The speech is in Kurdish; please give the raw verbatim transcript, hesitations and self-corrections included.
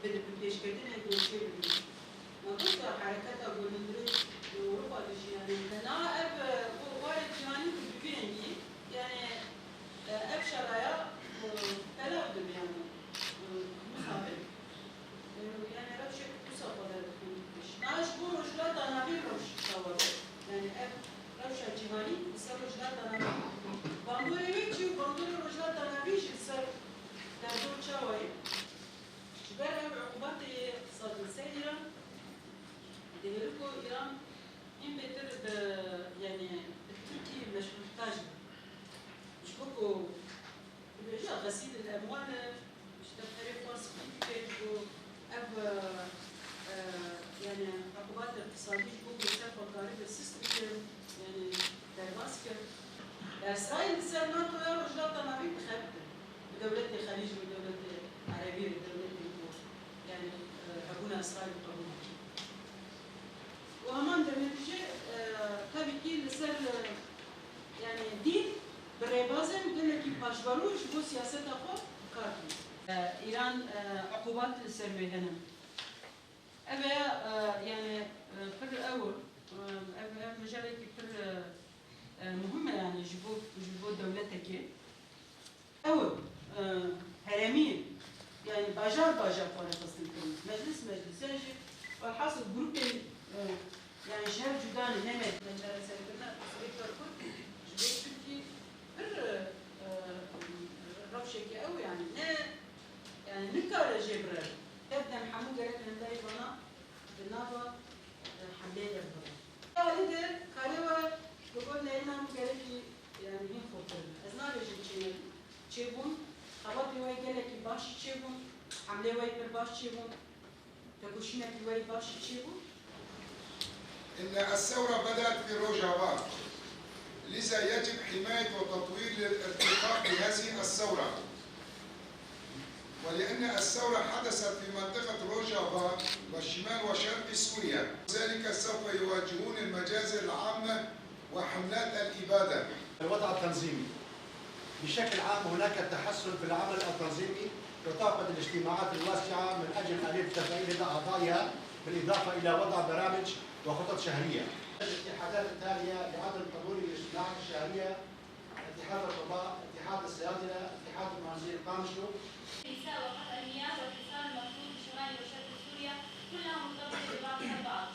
Bi, bi pêşketinê goşê bidin. Me got ya hereketa guhundirê li Ewropa de jî, yanî, na ev, e, warê cîhanî bi vî rengî, yanî, e, ev şeraya, e, belav dibe, yanî, e, mixabin. E, yanî, rewşek wisa xwe derdixin pêş. Na ji bo Rojhilata Navîn rewş çawa be? Yanî, ev rewşa cîhanî li ser Rojhilata Navîn, bandorê wê çi û bandorê Rojhilata Navîn jî li ser tevdor çawa ye? Ji ber ev uqubatê yê îqtisadî li ser Îran, dihêle ku Îran hîn bêtir bi, yanî, bi Tirkî meşhûrtir be. Ji bo ku dibêje xesîl el emwal e, işte perê xwe spî dike, ji bo ev, e, e, yanî, uqubatê îqtisadî ji bo ku ser xwe karibe sist bike, yanî, derbas kir. Ya Îsraîl li ser NATOya Rojhilata Navîn dixebite. Bi dewletê Xelîc, bi dewletê Erebî, bi dewletê ku, yanî, e, hebûna Îsraîl qebûl dike. Û heman demê de jî, e, tevîkî li ser, e, yanî, dîn bi rêbazên gelekî paşverû ji bo siyaseta xwe kar dike. E, Îran, e, uqubat li ser wê hene. Ev e, e, yanî, e, pir ew, e, ev, ev mijalekî pir, e, e, muhim e, yanî ji bo, ji bo dewletekê. Ew, e, herêmî, yanî bajar bajar xwe rêxistin kirin. Meclis meclis, yan jî welhasil grûpên, e, yanî ji hev cuda ne, ne meclis. Meclise serkirina Tirkiyê Kurd ji bo Tirkî pir, e, rewşekî ew, yanî ne, yanî nikare jê bire. Tev dem hemû gerek hemberî vana di nava, e, hemleyê de bibe. Alî de kare we bi gor neyna min gerekî, yanî hîn xurtir be. Ez nabêjim çênebû. Çêbûn, xebatê we gelekî baş çêbûn, hemlê we pir baş çêbûn, tekoşînekî we baş çêbû. إن الثورة بدأت في روجافا، لذا يجب حماية وتطوير الارتقاء بهذه الثورة. ولأن الثورة حدثت في منطقة روجافا وشمال وشرق سوريا، لذلك سوف يواجهون المجازر العامة وحملات الإبادة. الوضع التنظيمي بشكل عام، هناك تحسن في العمل التنظيمي، وتعقد الاجتماعات الواسعة من أجل آلية التفعيل لدى أعضائها، بالإضافة إلى وضع برامج وخطط شهرية. الاتحادات التالية لعدم حضور الاجتماعات الشهرية: اتحاد الطباء، اتحاد الصيادلة، اتحاد مهندسين القامشلو. النساء وقطع المياه والحصار المفروض بشمال وشرق سوريا كلها مرتبطة ببعضها البعض.